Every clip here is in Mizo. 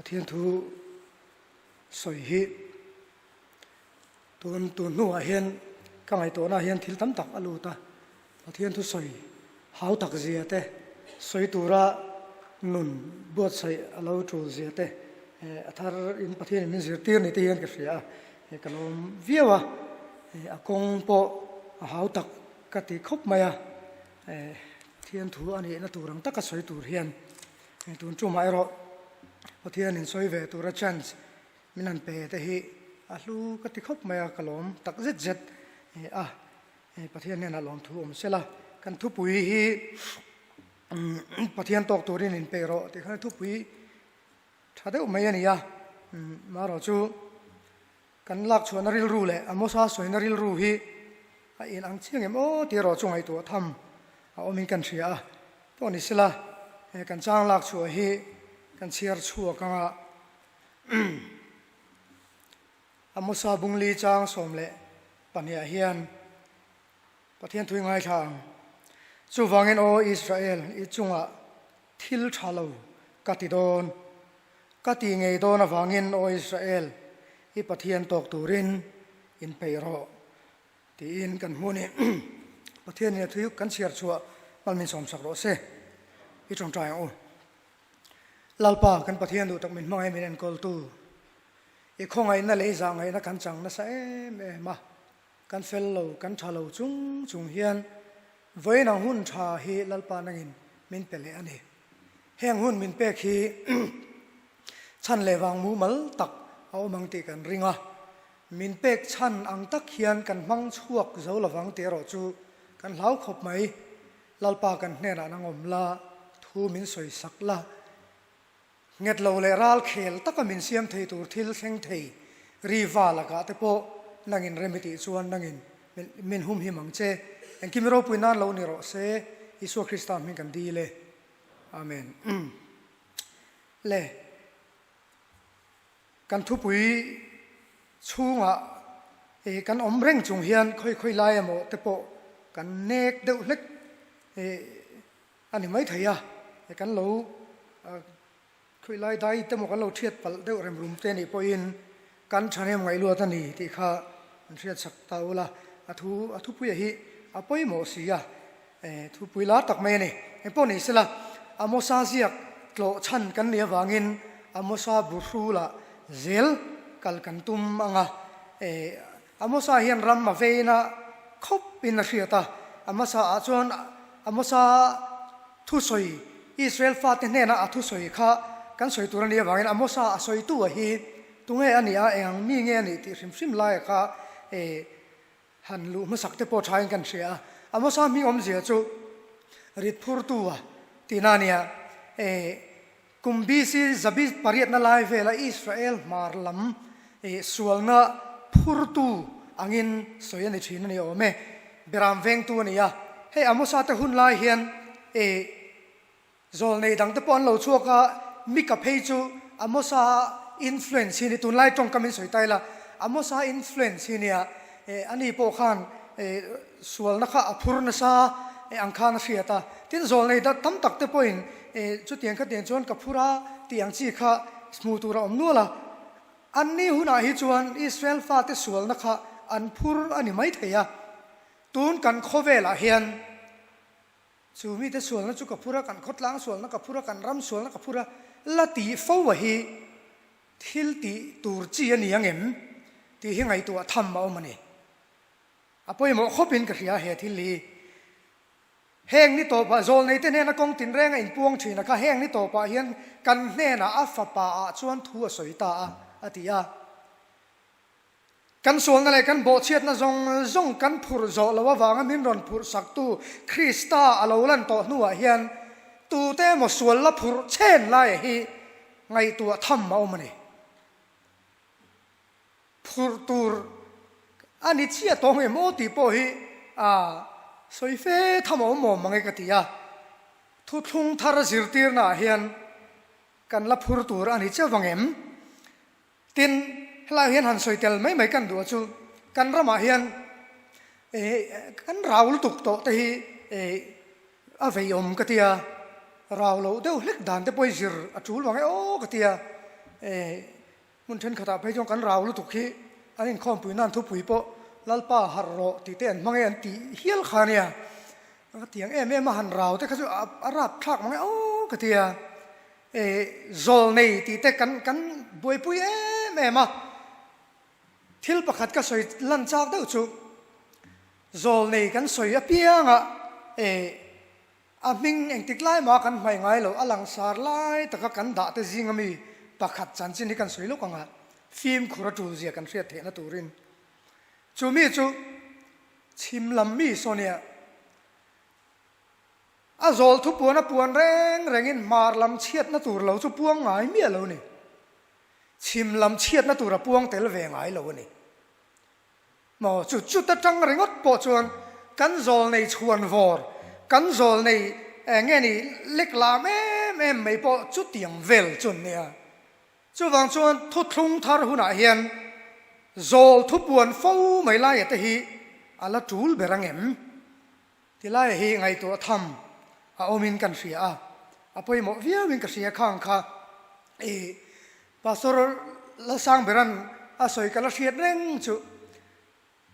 Pathian thu sawi hi tun tun hnuah hian ka ngaihtuahna hian thil tam tak a lut a, Pathian thu sawi hau tak zia te, sawi tura nun buatsaih a lo tul zia te a thar in Pathian in min zirtir ni te hian ka hria a, ka lawm viau a, a kawng pawh a hau tak ka ti khawp mai a, Pathian thu a nihna tur ang taka sawi tur hian tun tumah erawh Pathian in sawi ve tura chance min han pe te hi a hlu ka ti khawp mai a, ka lawm tak zet zet a, Pathian hnenah lawmthu awm sela, kan thupui hi Pathian tawk turin in pe rawh tih khan thupui tha deuh mai a ni a, marawh chu Kan lak chhuahna rilru leh Amosa sawina rilru hi a in ang chiang em aw tih erawh chu ngaihtuah tham a awmin kan hria a. Pawh ni sela, he kan chang lak chhuah hi kan chhiar chhuak anga Amosa bungli chang 12 ah hian Pathian thui ngaithla ang. Chuvangin aw Israel, i chungah thil tha lo ka ti dawn. Ka ti ngei dawn avangin aw Israel, i Pathian tawk turin inpeih rawh, tiin kan hmu a ni. Pathianin a thui kan chhiar chhuah hmal min sawmsak rawh se. I tawngtai ang u. Lalpa, kan Pathian duh tak min hmangaih min enkawltu, i khawngaihna leh i zahngaihna kan chang nasa em em a. Kan fel lo, kan tha lo chung chung hian vawiin ang hun tha hi Lalpa nangin min pe leh a ni. Heng hun min pek hi chhan leh vang mumal tak a awm ang tih kan ring a, min pek chhan ang tak hian kan hmang chhuak zo lovang tih erawh chu kan hlau khawp mai. Lalpa kan hnenah nang awm la, thu min sawi sak la, Nghet lo leh ral khel taka min siam thei tur thil thleng thei ri va lakah te pawh nangin rem i tih chuan nangin min humhim ang che. Engkim ropui nan lo ni rawh se, Isua Krista hming kan dil e. Amen. Le, kan thupui chhungah i kan awm reng chung hian khawi khawi lai emaw te pawh kan nek deuh hlek i A ni maithei a, kan lo khuih lai dai te maw kan lo thiat palh deuh rem rum te nih pawhin kan thahnem ngaihluat a ni tih kha an hriat sak ta ula, a thu a thupuia hi a pawimawh si a, thupui lar tak mai a ni. Engpawh ni sela, Amosa ziak tlawh chhan kan nih avangin Amosa buhrula zel kal kan tum ang a, Amosa hian ram a veina khawp in a hriat a, Amosa ah chuan Amosa thusawi Israel fate hnena a thusawi kha kan sawi tur a nih avangin Amosa a sawitu a hi tunge a nih a, eng ang mi nge a nih tih hrim hrim laia kha han luh hmasak te pawh thain kan hria a. Amosa hming awmzia chu rit phurtu a tihna a nia. Kum BC zabi pariatna lai vela Israel hmar lam sualna phurtu angin sawi a ni thin a ni awm e. Beram vengtu a ni a. Hei Amosa te hun lai hian zawlnei dang te pawh an lo chhuak a, Mika phei chu Amosa influence hi ni, tunlai tawngkam in sawi ta ila, Amosa influence hi nia, ani pawh khan Sualna kha a phur nasa ang khan a hriat a, tin zawlnei dat tam tak te pawhin chutiang khatiang chuan ka phur a tih ang chi kha hmuh tur a awm nual a. Anni hunah hi chuan Israel fate sualna kha an phur a ni maithei a, tun kan khawvelah hian chu mite sualna chu ka phur a, kan khawtlang sualna ka phur a, kan ram sualna ka phur a la tih fo a hi thil tih tur chi a ni ang em tih hi ngaihtuah tham a awm a ni. A pawimawh khawpin ka hria he thil hi. Heng ni tawpah zawlneite hnena kawng tinreng a inpuang thin a kha heng ni tawpah hian kan hnenah a fapa ah chuan thu a sawi ta a, a ti a. Kan sualna leh kan bawhchhiatna zawng zawng kan phurh zawh loh avanga min rawn phurh saktu Krista a lo lan tawh hnuah hian tute emaw sual la phurh chhen laia hi ngaihtuah tham a awm a ni. Phurh tur a ni chiah tawng em aw tih pawh hi a sawi fe tham a awm awm mang e ka ti a. Thuthlung thar zirtirna ah hian kan la phur tur a ni chiah vang em? Tin, helaiah hian han sawi tel mai mai kan duh a chu kan ramah hian kan rau lutuk tawh te hi a veiawm ka ti a, rau loh deuh hlek dan te pawh hi zir a tul vang e aw ka ti a. Hmun thenkhatah phei chuan kan rau lutuk hi an inkhawmpui nan thupui pawh Lalpa harh rawh tih te an hmang e an tih hial kha a nia. Ka tiang em em a han rau te kha chu a rap thlak mang e aw ka ti a. Zawl nei tih te kan kan buaipui em em a. Thil pakhat ka sawi lan chak deuh chu zawl nei kan sawi apianga A hming engtik lai mah kan hmaih ngai lo, a langsar lai taka kan dah te zinga mi pakhat chanchin hi kan sawi lawk ang a, fimkhur a tul zia kan hriat theihna turin. Chu mi chu chhim lam mi saw nia. A zawl thu puan a puan reng rengin hmar lam chhiatna tur lo chu puang ngai miah lo ni. Chhim lam chhiatna tur a puang tel ve ngai lo a ni. Maw chu chuta tang ringawt pawh chuan kan zawl nei chhuan vawr, kan zawl nei eng nge ni lek lam em em mai pawh chutiang vel chu an nia. Chuvang chuan thuthlung thar hunah hian zawl thupuan fo mai laia te hi a la tul ber ang em? Tilai hi ngaihtuah tham a awmin kan hria a, a pawimawh viauin ka hria khang kha i Pastor Lalsangberan a sawi ka la hriat reng chu.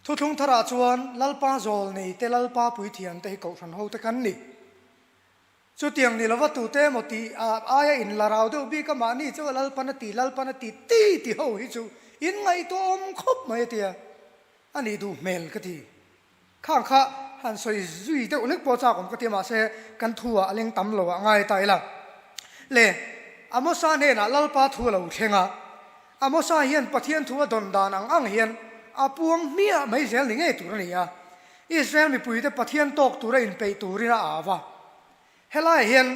Thuthlung tharah chuan Lalpa zawl nei te Lalpa puithiam te hi kohhran ho te kan ni. Chutiang ni lova tute emaw tih aia in la rau deuh bik a mahni chu Lalpan a ti Lalpan a ti ti ti ho hi chu in ngaihtuah awm khawp mai a tia a nih duh hmel ka ti. Khang kha han sawi zui deuh hlek pawh chak awm ka ti a, mahse kan thu ah a leng tam lo ah ngai ta ila. Le, Amosa hnenah Lalpa thu a lo thleng a, Amosa hian Pathian thu a dawn dan ang ang hian a puang hmiah mai zel ni ngei tur a ni a, Israel mipuite Pathian tawk tura inpeih turin a au a. Helaiah hian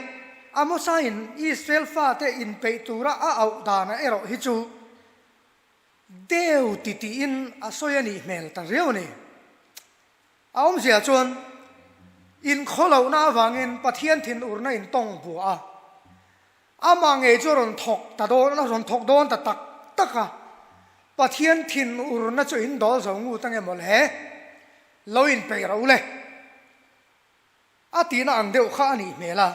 Amosa in Israel fate inpeih tura a auh danah erawh hi chu Deu ti tiin a sawi a nih hmel ta riau a ni. A awmzia chuan inkhawlohna avangin Pathian thinurna in tawng bua a, amah ngei chu a rawn thawk ta dawn, a rawn thawk dawn ta tak tak a, Pathian thinurna chu in dawl zo ngut ange mawle, lo inpeih ro le. A tihna ang deuh kha a nih hmel a,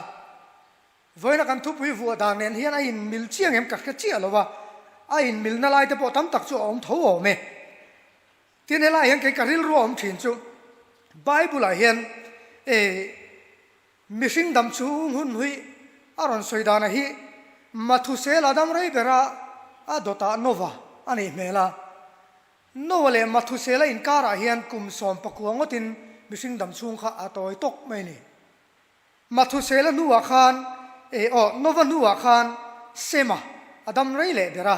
vawiina kan thupui vuah dan nen hian a inmil chiang em ka hre chiah lo a, a inmilna lai te pawh tam tak chu a awm tho awm e. Tin helaiah hian kei ka rilru a awm thin chu Bible ah hian e mihring dam chung hun hui a rawn sawi danah hi Mathusela dam rei bera a dawtah Nova a nih hmel a, Noah leh Mathusela inkarah hian kum 19 ngawtin mihring dam chhung kha a tawi tawk mai a ni. Mathusela hnuah khan, eh aw, Nova hnuah khan Sema a dam rei leh ber a.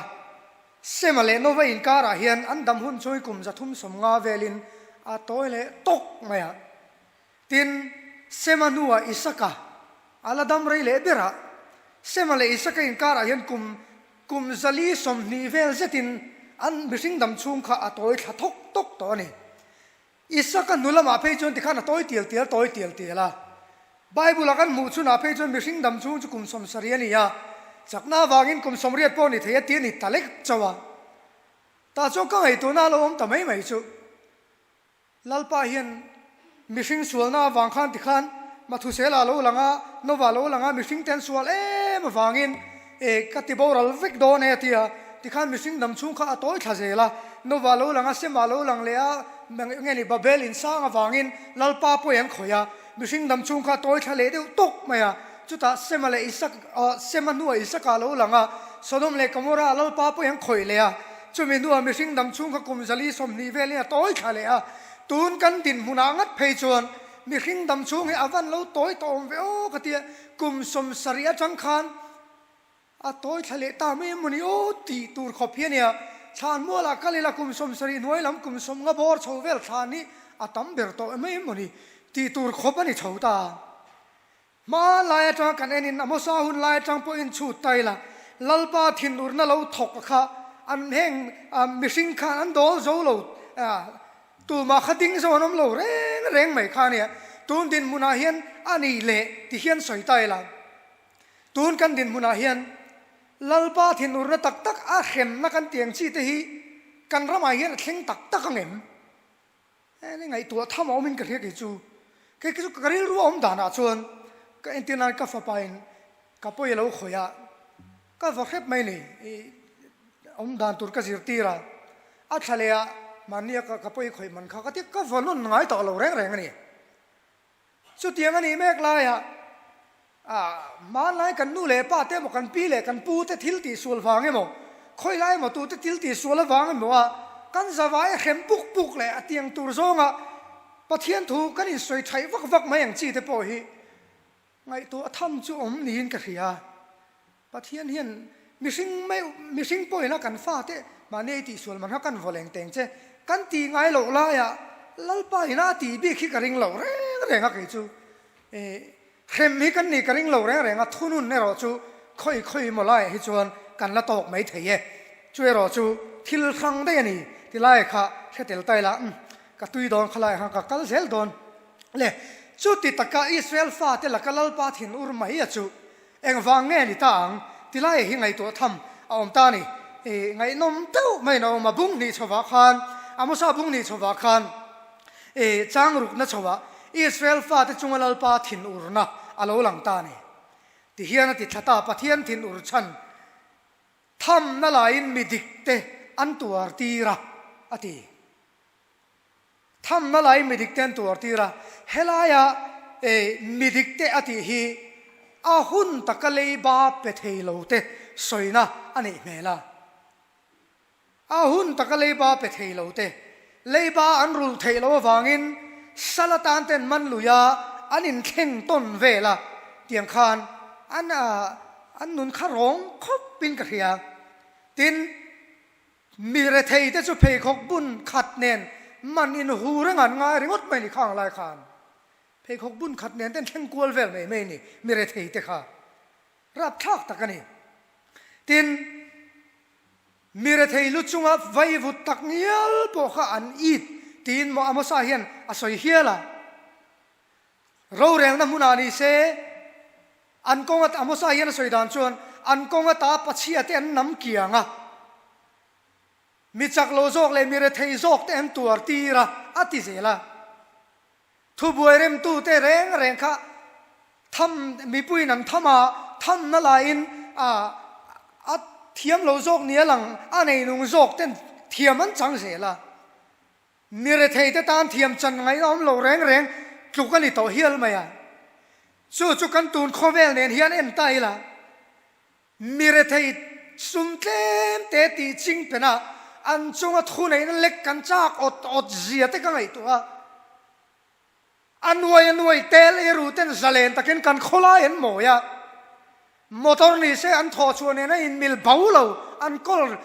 Sema leh Nova inkarah hian an dam hun chhungin kum 350 velin a tawi leh tawk mai a. Tin, Sema hnuah Isaka a la dam rei leh ber a. Sema leh Isaka inkarah hian kum kum 420 vel zetin an mihring dam chhung kha a tawi thla thawk tawk tawh a ni. Isaka hnu lamah phei chuan tikhan a tawi tial tial tawi tial tial a. Bible-a kan hmuh chhunah phei chuan mihring dam chhung chu kum 70 a ni a, chakna avangin kum 80 pawh ni thei a ti a ni ta lek chauh a. Tah chuan ka ngaihtuahna a lo awm ta mai mai chu. Lalpa hian mihring sualna avang khan tikhan Mathusela lo lang a, Nova lo lang a, mihring te an sual em avangin e ka ti boral vek dawn e a ti a, tikhan mihring dam chhung kha a tawi thla zel a, Nova lo lang a, Sema lo lang leh a, nge ni Babel insang avangin Lalpa pawi an khawih a, mihring dam chhung kha a tawi thla leh deuh tawk mai a, chutah Sema leh Isak Sema hnuah Isaka lo lang a, Sodom leh Gomorrah Lalpa pawi an khawih leh a. Chumi hnuah mihring dam chhung kha kum 420 velin a tawi thla leh a, tun kan dinhmunah ngat phei chuan mihring dam chhung hi a van lo tawi tawh awm ve aw ka ti a, kum 70 atang khan a tawi thla leh ta mai emaw ni aw tih tur khawp hi a nia. Thlan mualah kal ila kum 70 hnuai lam kum 50 bawr chho vel thlan hi a tam ber tawh mai emaw ni tih tur khawp a ni chho ta. Hma lai atanga kan enin a hmasa hun lai atang pawhin chhut ta ila, Lalpa thinurna lo thawk kha an heng mihring khan an dawl zo lo, tumah kha ding zo an awm lo reng reng mai kha ania. Tun dinhmunah hian a nih leh ti hian sawi ta ila, tun kan dinhmunah hian Lalpa thinurna tak tak a hremna kan tiang chi te hi kan ramah hian a thleng tak tak ang em? Heng ngaihtuah tham a awmin ka hria kei chu. Kei chu ka rilru a awm danah chuan ka entir nan ka fapa in ka pawi a lo khawih a, ka va hrep mai ni. Awm dan tur ka zirtir a, a thla leh ah mahnia ka ka pawi khawih man kha ka ti ka vaw nawn ngai tawh lo reng reng a ni. Chutiang a nih mek laiah ah hmanlai kan nu leh pa te emaw kan pi leh kan pu te thil tih sual vang emaw khawi lai emaw tute thil tih sual avang emaw a kan zavai a hrem puk puk leh a tiang tur zawnga Pathian thu kan insawi thaih vak vak mai ang chi te pawh hi Ngaihtuah tham chu awm niin ka hria. Pathian hian mihring meuh, mihring pawhin a kan fate mahni ei tihsual man kha kan vaw leng teng che. Kan tih ngai loh laiah Lalpa ina a tih bik hi ka ring lo reng reng a kei chu. Hrem hi kan nih ka ring lo reng reng a, thunun erawh chu khawi khawi maw laiah hi chuan kan la tawk mai thei e. Chu erawh chu thil hrang daih a ni ti lai kha hre tel ta ila, umm ka tui dawn kha laiah khan ka kal zel dawn. Le, chuti taka Israel fate laka Lalpa thin ur mai a chu engvang nge ni ta ang? Tilai hi ngaihtuah tham a awm ta a ni. I ngaihnawm deuh maiin a awm a, bung hnih chhovah khan, Amosa bung hnih chhovah khan, i chang rukna chhovah Israel fate chunga Lalpa thin urna a lo lang ta a ni. Tihian a ti thla ta, Pathian thin ur chhan thamna laiin mi dikte an tuar tir a, a ti. Thamna lai midik te an tuar tir a, helaia midik te a tih hi a hun taka leiba pe thei lo te sawina a neih hmel a. A hun taka leiba pe thei lo te, leiba an rulh theih loh avangin sal atan ten man lui a, an inthleng tawn vel a, tiang khan an an nun kha rawng khawpin ka hria. Tin, Mi rethei te chu pheikhawk bun khat nen man in hu reng an ngai ringawt mai ni khang lai khan. Pheikhawk bun khat nen ten thleng kual vel mai mai ni mi rethei te kha. Rapthlak tak a ni. Tin, mi rethei lu chunga vaivut tak ngial pawh kha an it tiin maw Amosa hian a sawi hial a. Rorelna hmunah ni se, an kawnga Amosa hian a sawi dan chuan an kawnga ta pachhia te an nam kiang a, mi chak lo zawk leh mi rethei zawk te an tuar tir a, a ti zel a. Thubuai remtute reng reng kha tham mipuiin an tham a, thamna laiin a a thiam lo zawk nia lang a neinung zawk ten thiam an chang zel a. Mi retheite tan thiam chan ngaihna awm lo reng reng tluk a ni tawh hial mai a. Chu chu kan tun khawvel nen hian en ta ila, mi rethei sum tlem te tih ching pen a, an chunga thuneihna lek kan chak awt awt zia te ka ngaihtuah a. A nuai a nuai tel ei ru ten zalen takin kan khawlai an mawi a, motor ni se an thawh chhuah nen a inmil bo lo, an kawl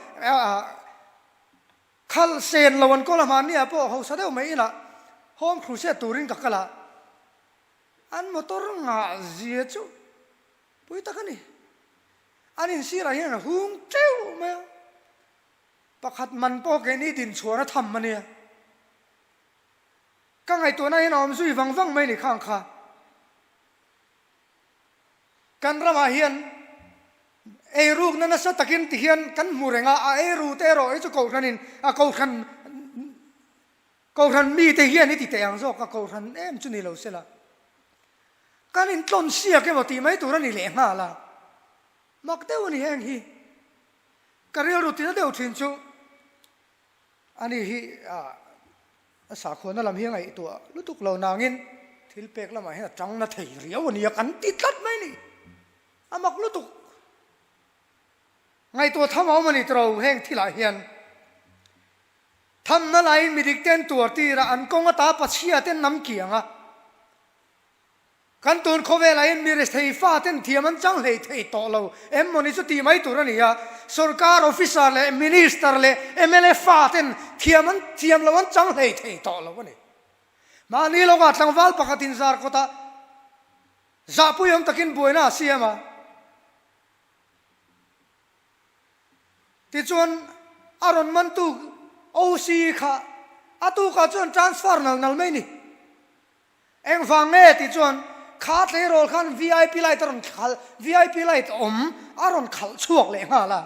Khalh sen lo an kawl a hmanni ah pawh hausa deuh mai inah home crusade turin ka kal a, an motor ngah zia chu pui tak a ni. An insirah hian an hung teuh mai a, pakhat man pawh keini dinchhuahna tham a nia. Ka ngaihtuahna hian a awm zui vang vang mai ni khang kha. Kan ramah hian eirukna nasa takin ti hian kan hmu reng a, a eiru te erawh hi chu kohhranin a kohhran kohhran mite hian i ti teh ang zawk a, kohhran em chu ni lo sela. Kan intlawn siak emaw tih mai tur a ni leh nghal a, mak deuh a ni heng hi. Ka rilru tina deuh thin chu Ani hi a sakhuana lam hi a ngaihtuah lutuk lo nangin thil pek lamah hian a tang na thei riau a nia kan ti tlat mai ni. A mak lutuk. Ngaihtuah tham a awm a ni tawh heng thilah hian thamna laiin midik te an tuar tir a, an kawng ata pachhia te an nam kiang a. Kan tun khawvelah hian mi rethei faten thiam an chang hlei thei tawh lo em maw ni chu tih mai tur a ni a, sorkar officer leh minister leh mla faten thiam an thiam lo an chang hlei thei tawh lo a ni. Mahni lawkah tlangval pakhatin zar kawtah zahpui awm takin buaina a siam a. Tichuan a rawn mantu OC kha a tukah chuan transfer nal nal mai a ni. Engvang nge tih chuan kha tleirawl khan vip light a rawn khalh, vip light awm a rawn khalh chhuak leh nghal a.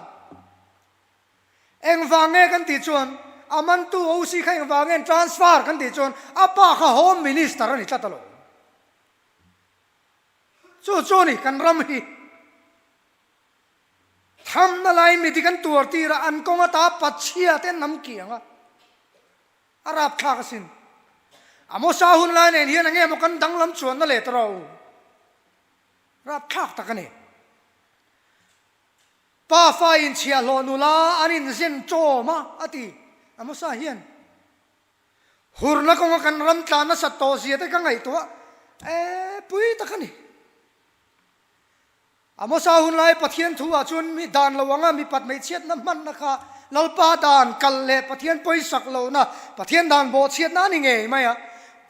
Engvang nge kan tih chuan a mantu OC kha engvang nge transfer kan tih chuan a pa kha Home Minister a ni tlat alawm. Chu chu a ni kan ram hi. Thamna lai mi dik an tuar tir a, an kawng ata pachhia te an nam kiang a. A rapthlak asin. Amosa hun lai nen hian enge maw kan danglam chuanna leh ta rawh u. Rapthlak tak a ni. Pa fa inchhiahhlawh nula an inzen ṭawm a, a ti. Amosa hian hurna kawnga kan ram tlan nasat tawh zia te ka ngaihtuah e pui tak a ni. Amosa hun lai Pathian thu ah chuan mi dan lo anga mipat hmeichhiatna hmanna kha Lalpa dan kal leh Pathian pawisak lohna, Pathian dan bawhchhiatna a ni ngei mai a.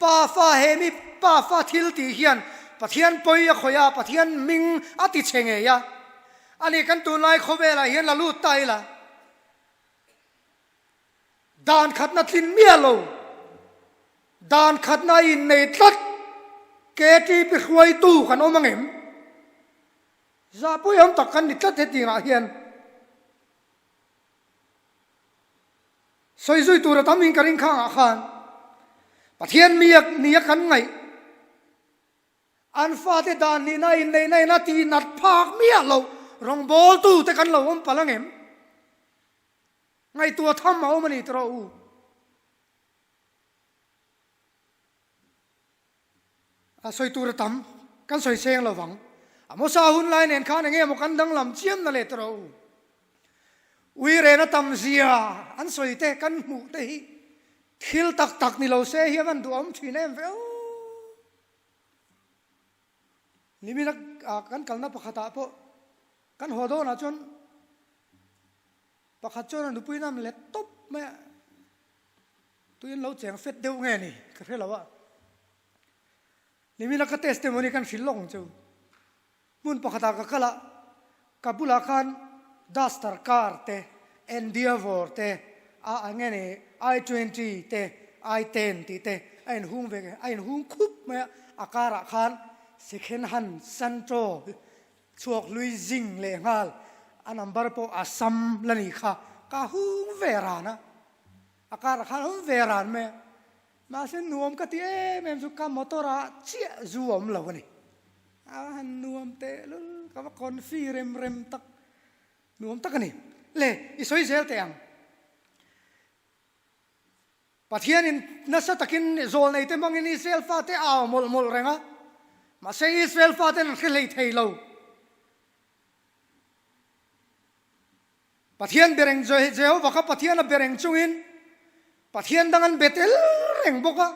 Pa fa he mi pa fa thil tih hian Pathian pawi a khawih a, Pathian hming a ti chhe ngei a. A ni kan tunlai khawvelah hian la lut ta ila. Dan khatna tlin miah lo, dan khatna innei tlat KTP hruaitu kan awm angem? Zahpui awm tak kan ni tlat hetiangah hian. Sawi zui tur a tam in ka ring khangah khan Pathian mi nia kan ngaih an fate dan nihna inneihna in a tih nat phak miah loh rawngbawltu te kan lo awm palh angem? Ngaihtuah tham a awm a ni tawh u. A sawi tur a tam, kan sawi seng lo vang. Amosa hun lai nen khan enge maw kan danglam chiam na leh tawh u. Ui rena tam zia an sawi te kan hmuh te hi thil tak tak ni lo se hi a van duhawm thin em ve aw. Nimina kan kalna pakhatah pawh kan haw dawnah chuan Pakhat chuan a nupui nam let tawp mai a, tuin lo cheng fet deuh nge ni ka hre lo a. Nimina ka testimony kan hrilh lawk ang chu. Hmun pakhatah ka kal a, ka bulah khan Duster car te, Endeavour te, a nge ni i twenty te, i ten tih te a inhung ve, a inhung khup mai a, a karah khan second hand Santro Chhuak hlui zing leh nghal, a number pawh a sam la ni kha, ka hung ve ran a, a karah khan a awm ve ran mai a, mahse nuam ka ti em em chu ka motor ah chiah zu a awm lo a ni, a han nuam teh lul, ka va confi rem rem tak, nuam tak a ni. Le, i sawi zel teh ang. Pathianin nasa takin zawlneite hmangin Israel fate a au mawlh mawlh reng a, mahse Israel faten an hre hlei thei lo. Pathian be reng Jehovah kha Pathian a be reng chungin Pathian dang an be tel reng bawk a.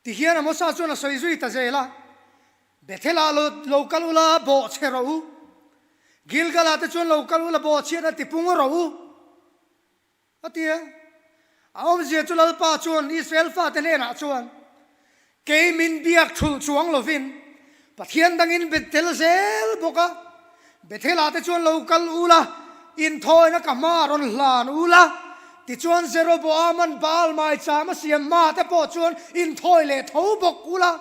Tihian Amosa chuan a sawi zui ta zel a, Bethel-ah lo lo kal ula bawhchhe rawh u, Gilgal-ah te chuan lo kal ula bawhchhiat a tipung rawh u. A ti a. A awmzia chu Lalpa chuan Israel fate hnenah chuan, Kei min biak thulh chuang lovin Pathian dangin be tel zel bawk a, Bethel-ah te chuan lo kal u la, inthawina ka hma rawn hlan u la. Tichuan Jeroboam-a'n Baal maicham a siam hma te pawh chuan inthawi leh tho bawk u la.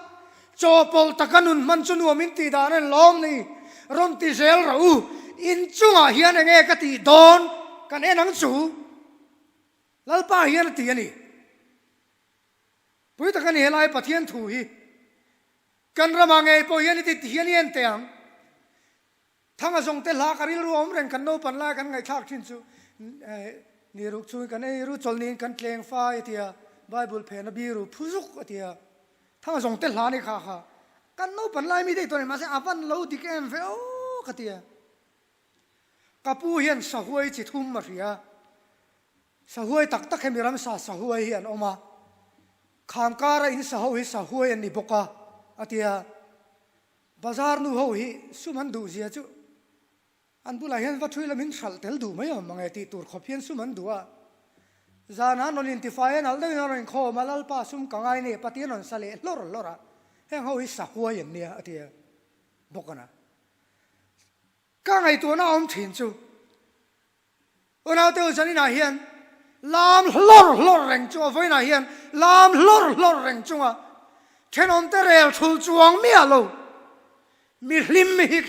Chaw pawlh taka nun hman chu nuam in tih dan a ni lawm ni? Rawn ti zel rawh u, in chungah hian enge ka tih dawn kan en ang chu? Lalpa hian a ti a ni. Pui taka ni helai Pathian thu hi kan ramah ngei pawh hian i ti hian i en teh ang. Thanga zawng te hla ka rilru a awm reng kan naupan lai kan ngaihthlak thin chu ni ruk chungin kan ei ru chawlhniin kan tleng fai a ti a, Bible phena biru phu zuk a ti a, Thanga zawng te hla ni kha kha kan naupan lai mi daih tawh a ni mahse a van lo dik em ve aw ka ti a. Ka pu hian sahuai chi thum a hria, sahuai tak tak hemi ramsa sahuai hi an awm a, kham kara in saho hi sahuai an ni bawk a a ti a. Bazar nu ho hi sum an duh zia chu an bulah hian va thui lamin hralh tel duh mai awm mange tih tur khawp hian sum an duh a. Zanah an rawn intifai a, nalh deuhin an rawn inkhawm a, Lalpa sum ka ngai nei pati an rawn sa leh hlawr hlawr a, heng ho hi sa huai an nia a ti a bawk a na. Ka ngaihtuahna a awm thin chu Unaute u zaninah hian lam hlawr hlawr reng chu a vawiinah hian lam hlawr hlawr reng chunga thenawmte rel thul chuang miah lo mi hlim hi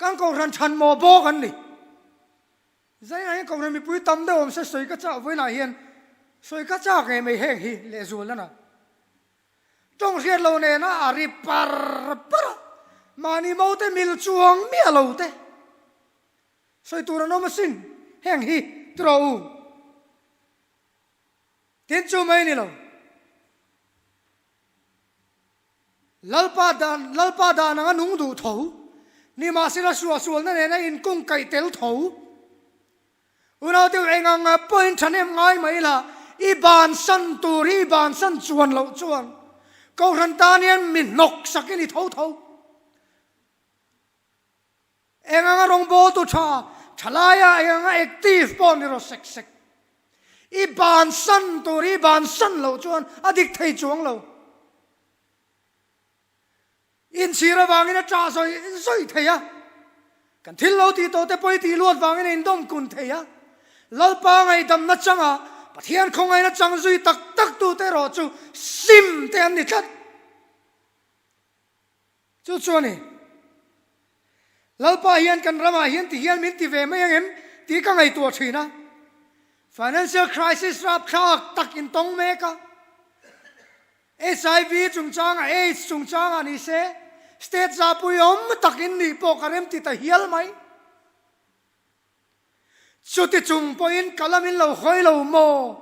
kan kohhran than maw bawk an ni. Zaninah hian kohhran mipui tam deuh awm se sawi ka chak vawiinah hian sawi ka chak ngei mai heng hi lehzual nana tawng hriat lo nena a ri par par a mahni mote mil chuang miah lo te. Sawi tur an awm asin heng hi tiraw u. Tin chu mai ni lo. Lalpa dan Lalpa dan anga nung duh tho. Nimahsela suahsualna nena inkung kaih tel tho. Unau deuh eng ang pawhin thahnem ngai mai la, i bansan tur hi i bansan chuan loh chuan Kohhran tan hian mi hnawk sak i ni tho tho. Eng anga rawngbawltu tha, thalaia eng anga active pawh ni rawh sek sek. I bansan tur hi i bansan loh chuan a dik thei chuang lo. Inchhir avangin a ṭah zawi zawi thei a, kan thil lo tih tawh te pawh i tih luat vangin a indawm kun thei a. Lalpa ngaihdamna changa Pathian khawngaihna chang zui tak tak tute erawh chu sim te an ni tlat. Chu chu a ni. Lalpa hian kan ramah hian ti hian min ti ve mai ang em tih ka ngaihtuah thin a. Financial crisis rapthlak tak intawng mek a. HIV chungchangah, AIDS chungchangah ni se, state zahpui awm tak in nih pawh ka rem ti ta hial mai. Chuti chung pawhin ka lam in lo hawi lo maw?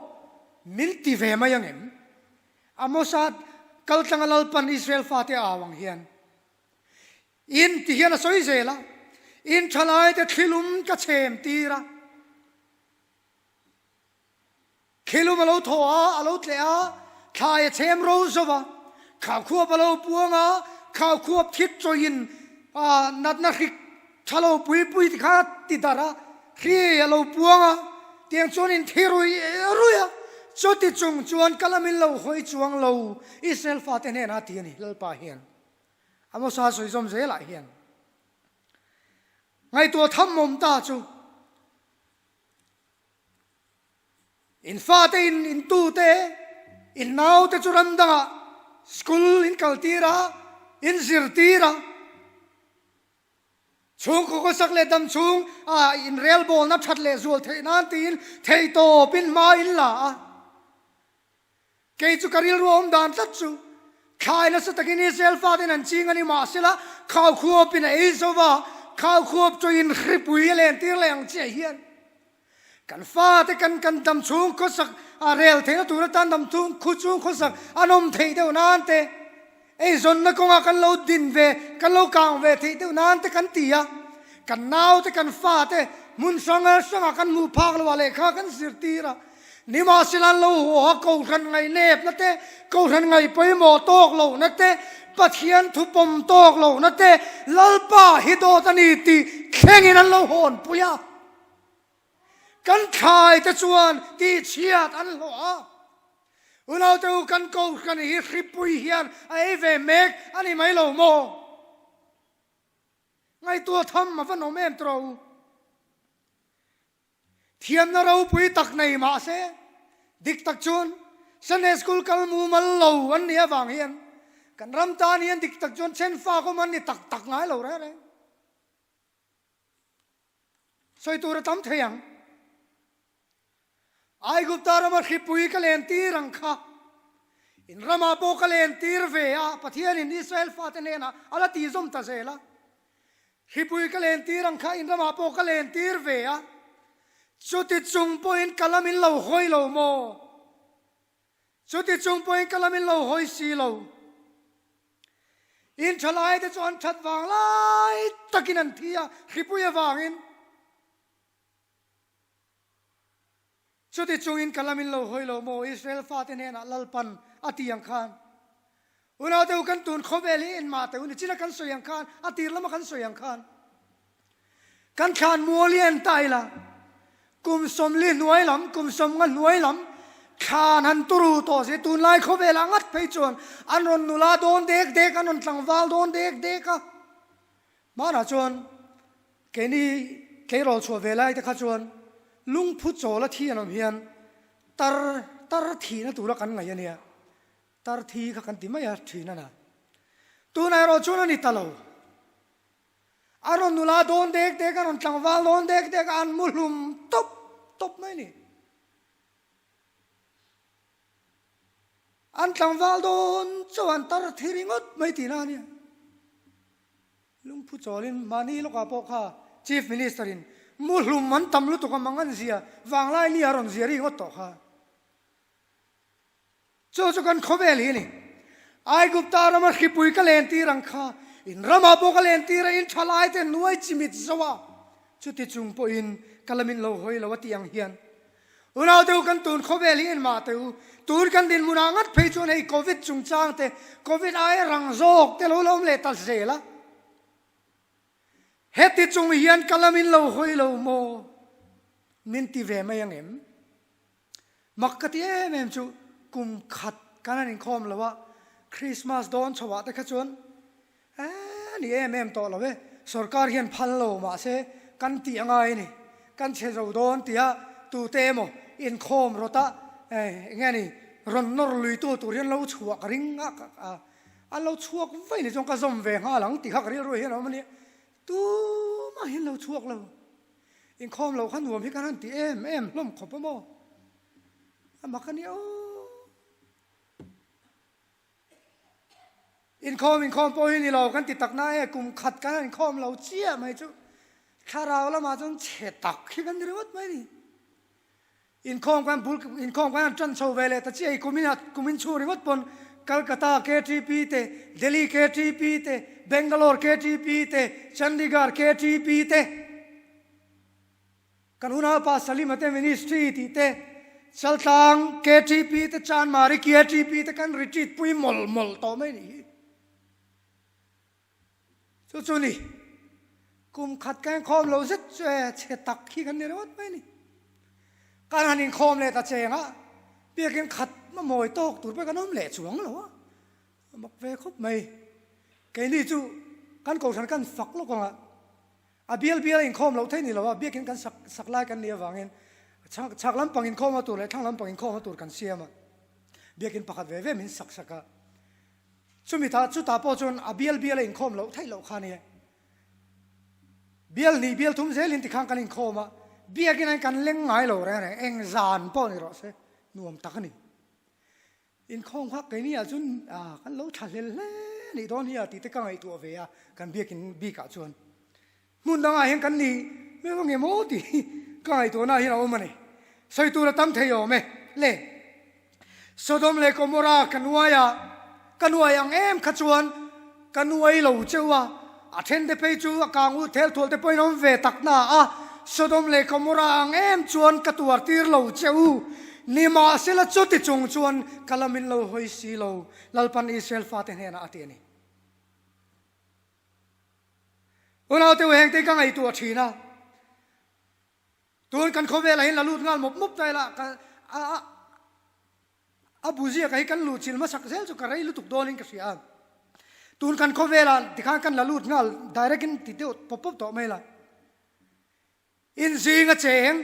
Min ti ve mai ang em? Amosa kaltlanga Lalpan Israel fate a au ang hian in ti hian a sawi zel a, In thalaite thlilum ka chhem tir a. Khilum a lo thaw a, a lo tleh a, thlai a chhem ro zo va, khau khuap a lo puang a, khau khuap thit chawiin natna hrik tha lo pui pui ti kha ti darh a, hri a lo puang a, tiang chuan in thi rui rui a, chuti chung chuan ka lamin lo hawi chuang lo Israel fate hnenah a ti a ni, Lalpa hian Amosa sawi zawm zelah hian ngaihtuah tham awm ta chu. In fate in in tute, in naute chu ram dangah school in kal tir a, in zir tir a. Chhungkaw khawsak leh dam chhung ah in relbawlna that leh zual theih nan tiin theihtawp in hma in la a. Kei chu ka rilru awm dan tlat chu, thlai nasa takin Israel faten an ching a ni mahsela khaukhuapin a ei zo va, khaukhuap chu inhripui a lentir leh ang chiah hian kan fate kan kan dam chhung khawsak a rel theihna tur atan dam chhung khu chung khawsak an awm theih deuh nan te, eizawnna kawngah kan lo din ve, kan lo kang ve theih deuh nan te kan ti a, kan naute kan fate hmun hrang hrangah kan hmuh phak loh ah lehkha kan zirtir a. Nimahsela an lo haw a, Kohhran ngaihnepna te, Kohhran ngaihpawimawh tawk lohna te, Pathian thupawm tawk lohna te, Lalpa hi dawt a ni tih thlengin an lo hawnpui a. Kan thlai te chuan tihchhiat an hlawh a. Unaute u, kan Kohhran hi hripui hian a ei ve mek a ni mai lo maw? Ngaihtuah tham a va nawm em tawh u. Thiamna ropui tak nei mah se, dik tak chuan Sunday School kal mumal lo an nih avang hian kan ram tan hian dik tak chuan chhenfak awm an ni tak tak ngai lo reng reng. Sawi tur a tam thei ang. Aigupta rama hripui ka len tir ang kha in ramah pawh ka len tir ve a, Pathianin Israel fate hnenah a la tih zawm ta zel a. Hripui ka len tir ang kha in ramah pawh ka len tir ve a, chuti chung pawhin ka lam in lo hawi lo maw? Chuti chung pawhin ka lam in lo hawi si lo. In thalai te chu an that vang lai takin an thi a, hripui avangin. Chuti chungin ka lamin lo hawi lo maw Israel fate hnenah Lalpan a ti ang khan. Unaute u kan tun khawvel hi enmah teh u ni china kan sawi ang khan a tir lama kan sawi ang khan kan thlan mual hi en ta ila kum sawmli hnuai lam kum sawmnga hnuai lam thlan han turu tawh se tunlai khawvelah ngat phei chuan an rawn nula dawn dek dek an rawn tlangval dawn dek dek a Hmanah chuan keini tleirawl chhuah ve lai te kha chuan lungphu chawl a thi an awm hian tar tar thihna tura kan ngaih a nia, tar thi kha kan ti mai a thin a na. Tunah erawh chuan a ni ta lo. A rawn nula dawn dek dek, a rawn tlangval dawn dek dek a, an mu hlum tawp tawp mai a ni. An tlangval dawn chauh an tar thi ringawt mai tihna a nia. Lungphu chawlin mahni lawkah pawh kha Chief Minister in. Muhlum an tam lutuk a mang an zia vanglai ni a rawn zia ri ngawt tawh kha. Chu chu kan khawvel hi a ni. Aigupta rama hripui ka len tir ang kha, in ramah pawh ka len tir a, in tha lai te nuai chimit zo a, chuti chung pawhin ka la min lo hawi lo a tih ang hian. Unau te u kan tun khawvel hi en mah teh u, tun kan dinhmunah ngat phei chuan hei Covid chungchang te, Covid aia rang zawk te lo la awm leh ta zel a. Heti chung hian ka la min lo hawi lo maw? Min ti ve mai ang em? Mak ka ti em em chu kum khat kan han inkhawm lo a, Christmas dawn chhoah te kha chuan eh ni em em tawh lo e, sorkar hian phal lo mahse kan tih a ngai a ni, kan chhe zo dawn tia tute emaw inkhawm rawt a eh eng nge ni rawn nawr luitu tur hian lo chhuah ka ring a, an lo chhuak vaih ni chuan ka zawm ve nghal ang tih kha ka rilru hian a awm a nia, tumah hian lo chhuak lo. Inkhawm loh kha nuam hi kan han ti em em hlawm khawp a maw? A mak a nia aw. Inkhawm inkhawm pawh hi ni lo kan ti tak na e, kum khat kan han inkhawm lo chiah mai chu thlarau lamah chuan chhe tak hi kan ni ringawt mai ni. Inkhawm kan bul inkhawm kan han tan chho ve leh ta chiah i kumin ah kumin chhung ringawt pawn Calcutta KTP te, Delhi KTP te, Bangalore KTP te, Chandigarh KTP te, kan unaupa Salima te ministry tih te, Chaltlang KTP te, Chanmari KTP te kan retreat pui mawlh mawlh tawh mai nih hi. Chu chu ni, kum khat ka inkhawm lo zet chu e, chhe tak hi kan ni ringawt mai ni. Kan han inkhawm leh ta cheng a, biakin khat a mawi tawk tur pawh kan awm leh chuang lo a, a mak ve khawp mai. Keini chu kan kohhran kan fak lawk ang a, a bial bial a inkhawm loh theih ni lo a, biakin kan sak sak lai kan nih avangin chhak chhak lampang inkhawm a tur leh thlang lampang inkhawm a tur kan siam a, biakin pakhat ve ve min sak sak a. Chumi ta chutah pawh chuan a bial bial a inkhawm loh theih loh kha nia. Bial hnih bial thum zelin tikhan kan inkhawm a, biakin ain kan leng ngai lo reng reng, eng zan pawh ni rawh se, nuam tak a ni. Inkhawm kha keini ah chuan kan lo tha hlel hle nih dawn hi a tih te ka ngaihtuah ve a, kan biakin bikah chuan. Hmun dangah hian kan ni meuh ange maw tih hi ka ngaihtuahna hian a awm a ni. Sawi tur a tam thei awm e. Le, Sodom leh Gomorrah ka nuai a, ka nuai ang em kha chuan ka nuai lo cheu a, a then te phei chu a kang u thel thual te pawhin a awm ve tak na a, Sodom leh Gomorrah ang em chuan ka tuar tir lo cheu. Nimahsela chuti chung chuan ka la min lo hawi si lo, Lalpan Israel fate hnenah a ti a ni. Unaute u hengte ka ngaihtuah thin a, tun kan khawvelah hian la lut nghal mawp mawp ta ila ka a a a bu ziaka hi kan luh chil hmasak zel chu ka rei lutuk dawnin ka hria a, tun kan khawvelah tikhan kan la lut nghal direct in ti deuh pawp pawp tawh mai la. Inzing a cheng,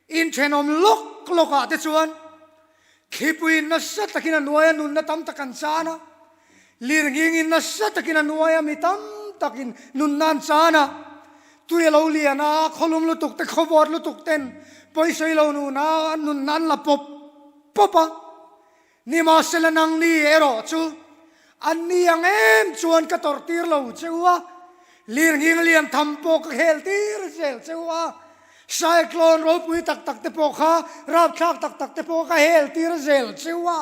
inthenawm lawk lawkah te chuan thlipuiin nasa takin a nuai a, nunna tam tak an chan a, lirnghingin nasa takin a nuai a, mi tam takin nunna an chan a, tui a lo lian a, khawlum lutuk te, khawvawt lutuk ten pawisawi lo nuna an nunna an la pawp pawp a. Nimahsela nangni erawh chu anni ang em chuan ka tawrh tir lo che u a, lirnghing lian tham pawh ka khel tir zel che u a, cyclone ropui tak tak te pawh kha rapthlak tak tak te pawh ka hel tir zel che u a,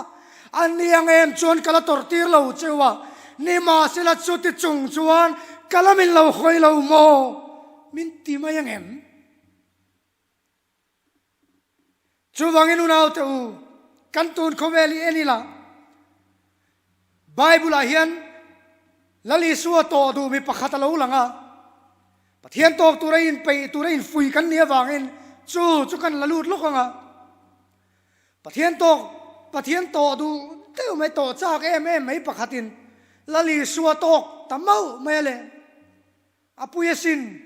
anni ang em chuan ka la tawrh tir lo che u a, nimahsela chuti chung chuan ka la min lo hawi lo maw? Min ti mai ang em? Chuvangin unaute u, kan tun khawvel hi en ila, Bible-ah hian Lal Isua tawh duh mi pakhat a lo lang a, Pathian tawk tura inpeih tura infui kan nih avangin chu chu kan la lut lawk ang a. Pathian tawk, Pathian tawh duh deuh mai, tawh chak em em mai pakhatin Lal Isua tawk ta mauh mai a le, a pui asin.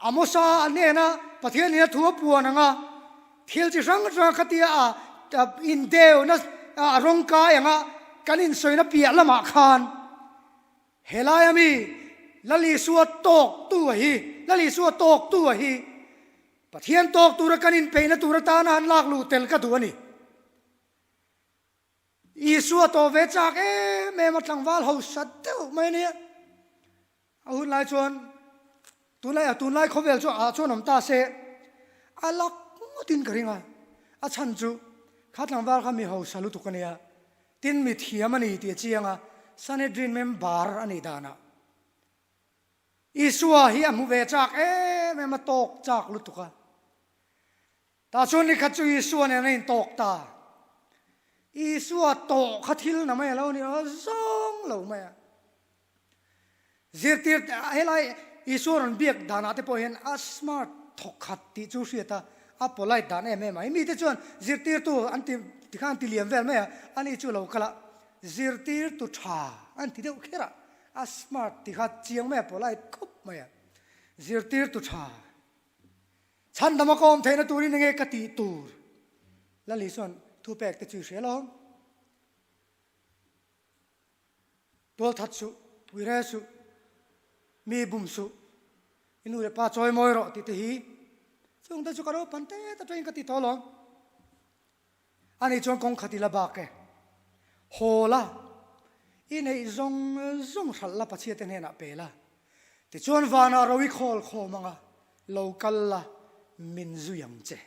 Amosa a hnena Pathianin a thu a puan ang a, thil chi hrang hrang khatia a indeuna a rawng kai ang a, kan insawina piah lamah khan helaia mi Lal Isua tawktu a hi, Lal Isua tawktu a hi Pathian tawk tura kan inpeihna tur atana han lak luh tel ka duh a ni. Isua tawh ve chak em em a tlangval hausa deuh mai a nia. A hun lai chuan. Tunlai ah tunlai khawvel chu ah chuan awm ta se a lak ngawtin ka ring a, a chhan chu kha tlangval kha mi hausa lutuk a nia, tin mi thiam a ni tih a chiang a, Sanhedrin member a nih danah Isua hi a hmu ve chak em em a, tawk chak lutuk a. Tah chuan nikhat chu Isua nen a intawk ta. Isua tawh kha thil na mai a lo ni a, zawng lo mai a. Zirtir helai Isua rawn biak danah te pawh hian a smart thawk khat tih chu hriat a, a polite dan em em a. Mite chuan zirtirtu an ti tikhan an ti liam vel mai a, ani chu lo kal a, zirtirtu tha an ti deuh kher a, a smart ti kha chiang mai a, polite khawp mai a, zirtirtu tha. Chhandama ka awm theihna turin enge ka tih tur? Lali chuan thu pek te chu i hria lo. Tual that suh, ui re suh, mi bum suh, i nu leh pa chawi mawi rawh tih te hi chung te chu ka naupan te atangin ka ti tawh lo. Ani chuan kawng khat i la bak e. Haw la, i neih zawng zawng hralh la Pathiate hnenah pe la. Tichuan vanah ro i khawl khawm anga lo kal la min zui ang che.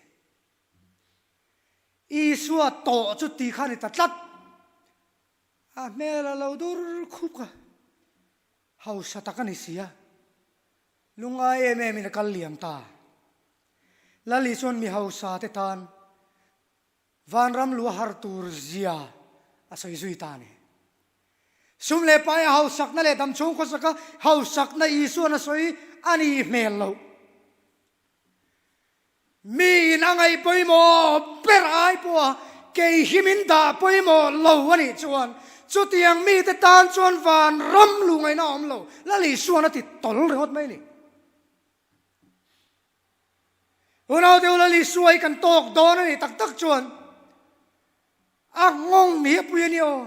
Isua tawh chu ti kha a ni ta tlat. A hmel a lo dur khup a, hausa tak a ni si a. Lungngai em em in a kal liam ta. Lali chuan mi hausa te tan vanram lu a har tur zia a sawi zui ta a ni. Sum leh pai a hausakna leh damchhung khawsaka hausakna Isuan a sawi a nih hmel loh. Miin a ngaih pawimawh ber ai pawha kei hi min dah pawimawh lo a nih chuan chutiang mite tan chuan vanram lu ngaihna a awm lo. Lal Isuan a ti tawl ringawt mai a ni. Unau deuh Lal Isua hi kan tawk dawn a nih tak tak chuan a nghawng mi a pui a ni aw.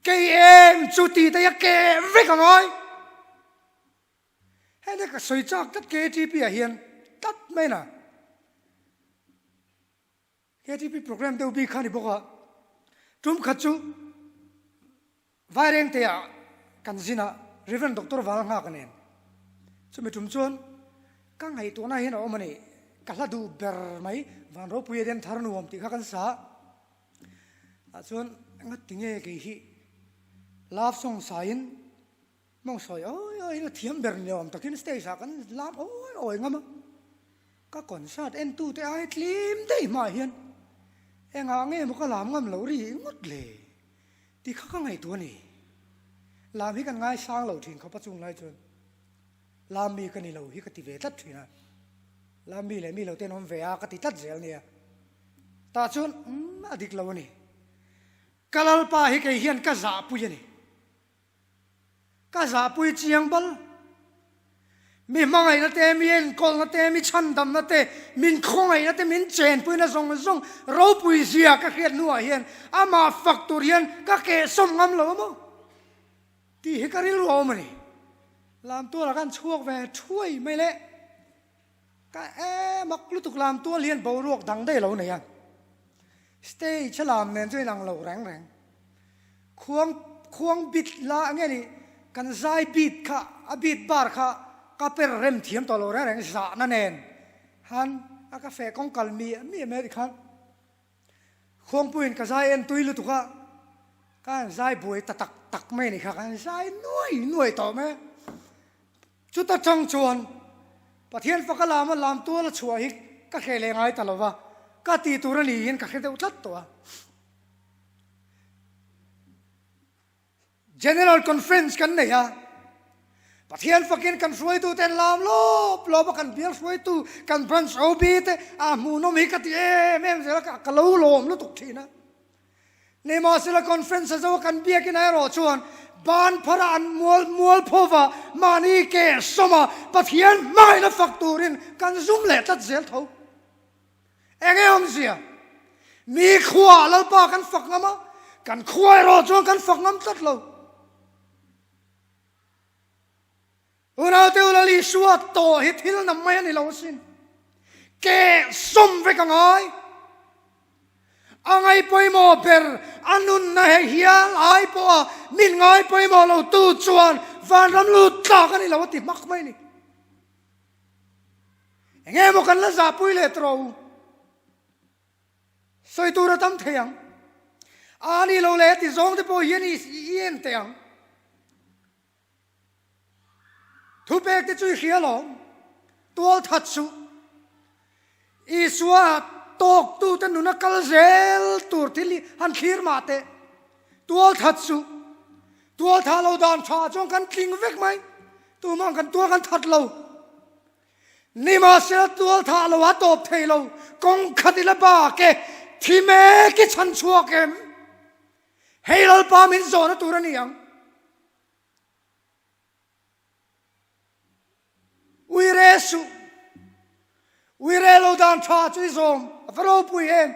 Kei em chu tih te hi a keh vek a ngai. Heng ka sawi chak tlat KTP ah hian tlat mai na. KTP program deuh bik kha ni bawk a. Tum khat chu Vairengte ah kan zin a Reverend Doctor Val Nghak nen. Chumi tum chuan ka ngaihtuahna hian a awm a ni. Ka hla duh ber mai Van Ropui Eden Thar Nuam tih kha kan sa a. Tah chuan ngati nge kei hi love song sa in Mawng sawi awi awi in a thiam ber ni awm takin stage ah kan lam awi awi ngam a, ka concert en tu te ai tlim daih hmaah hian engah nge maw ka lam ngam loh ri ngawt le tih kha ka ngaihtuah a ni. Lam hi kan ngaisang lo thin khawp a chung lai chuan lam mi ka ni lo hi ka ti ve tlat thin a, lam mi leh mi lo te an awm ve a ka ti tlat zel nia. Tah chuan umm a dik lo a ni. Ka lalpa hi kei hian ka zahpui a ni. Ka zahpui chiang bal. Mi hmangaihna te, mi enkawlna te, mi chhandamna te, min khawngaihna te, min chenpuina zawng zawng ropui zia ka hriat hnuah hian amah fak tur hian ka kehsawm ngam lo a maw? Tih hi ka rilru a awm a ni. Lamtualah khan chhuak ve thuai mai le. Ka em ak lutuk lamtual hian boruak dang daih a lo nei a. Stage a lam nen chu inang lo reng reng. Khuang khuang bit la nge ni kan zai bit kha a bit bar kha ka per rem thiam tawh lo reng reng zahna nen han a ka feh kawng kal mi mi em e tikhan khuangpuiin ka zai en tui lutuk a ka han zai buai ta tak tak mai ni kha ka han zai nuai nuai tawh mai a. Chuta chang chuan Pathian faka lama lam tual a chhuah hi ka hreh leh ngai ta lo va, ka tih tur a niin ka hre deuh tlat tawh a. General Conference kan nei a, Pathian fakin kan hruaitute an lam lawp lawp a, kan bial hruaitu, kan branch OB te a hmuhnawm hi ka ti em em zel a, ka lo lawm lutuk thin a. Nimahsela conference a zo a kan biakin ah erawh chuan ban phara an mual mual phova mahni ke sawma Pathian hmangaihna fak turin kan zum leh tlat zel tho. Enge awmzia? Mi khuaah Lalpa kan fak ngam a, kan khua erawh chuan kan fak ngam tlat lo. Unaute u Lal Isua tawh hi thil nam mai a ni lo asin. Keh sawm vek a ngai. A ngai pawimawh ber a nunna he hial ai pawha min ngai pawimawh lo tu chuan vanram lut tlak a ni lo a ti hmak mai a ni. Enge maw kan la zahpui leh tawh u? Sawi tur a tam thei ang. A ni lo leh ti zawng te pawh hian i en teh ang. Thupek te chu i hria lawm. Tual that suh. Isua tawktute nuna kal zel tur thil hi han thlir mah teh. Tual that suh. Tual thah lo dan tha chuan kan tling vek mai. Tumah kan tual kan that lo. Nimahsela tual thah lo a tawp thei lo. Kawng khat ila bak e. Thi mek i chhan chhuak em? Hei Lalpa min zawhna tur a ni ang. Uire suh. Uire lo dan tha chu i zawm a va ropui em.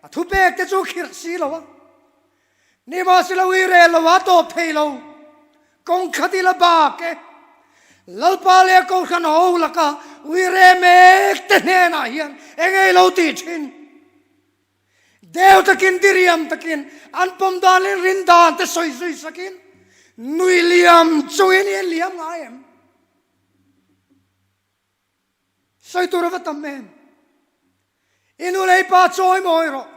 A thupek te chu khirh si lo a. Nimahsela uire lo a tawp thei lo. Kawng khat ila bak e. Lalpa leh Kohhran ho laka uire mek te hnenah hian eng ei lo tih thin. Deu takin diriam takin an pawm dan leh rin dan te sawi zui sakin nui liam chungin i en liam ngai em? Sawi tur a va tam em? I nu leh i pa chawi mawi rawh.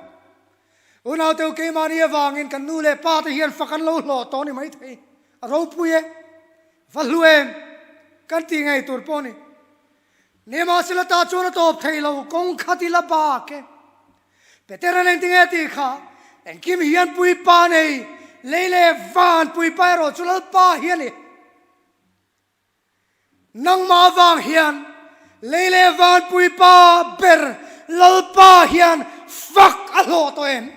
Unauteu keimahni avangin kan nu leh pa te hian fak an lo hlawh tawh ni maithei. A ropui e, va hlu em? Kan ti ngei tur pawh ni. Nimahsela ta chuan a tawp thei lo, kawng khat ila bak e. Petera'n engtinge tih kha, Engkim hian puipa nei, lei leh van puipa erawh chu Lalpa hi a ni. Nangmah avang hian lei leh van puipa ber Lalpa hian fak a hlawh tawh em?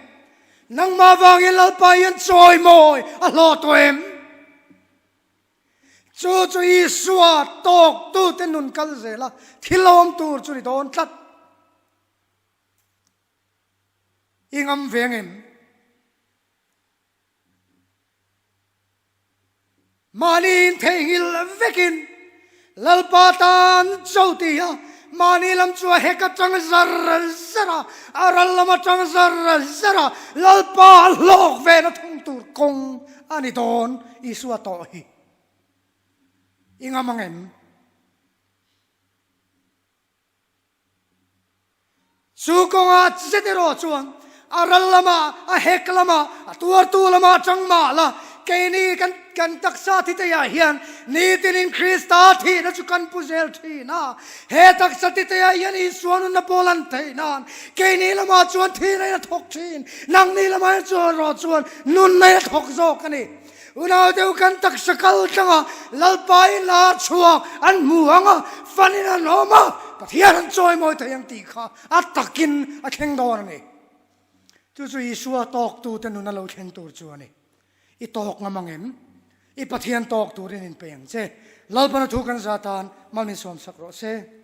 Nangmah avangin Lalpa hian chawimawi a hlawh tawh em? Chu chu Isua tawktute nun kal zel a, thil awm tur chu ni dawn tlat. I ngam ve ang em? Mahni intheihnghilh vekin Lalpa tan cho ti a, mahni lam chu a hek atang zar zar a, a ral lam atang zar zar a, Lalpa a hlawk ve na thung tur kawng a ni dawn Isua tawh hi. I ngam ang em? Chu kawngah zet erawh chuan a ral lamah, a hek lamah, a tuartu lamah atang mah la, keini kan kan taksa thiteiah hian nitinin Krista thihna chu kan pu zel thin a. He taksa titeiah hian Isua nunna pawl an theih nan keini lamah chuan thihna in a thawk thin, nangni lamah erawh chuan nunna in a thawk zawk a ni. Unau deuh kan taksa kal tlanga Lalpa in la chhuak an hmu ang a, fanin an awm a, Pathian an chawimawi thei ang tih kha a takin a thleng dawn a ni. Chu chu Isua tawktute nun a lo thleng tur chu a ni. I tawk ngam ang em? I Pathian tawk turin inpe ang che. Lalpana thu kan za tan mal min sawmsak rawh se.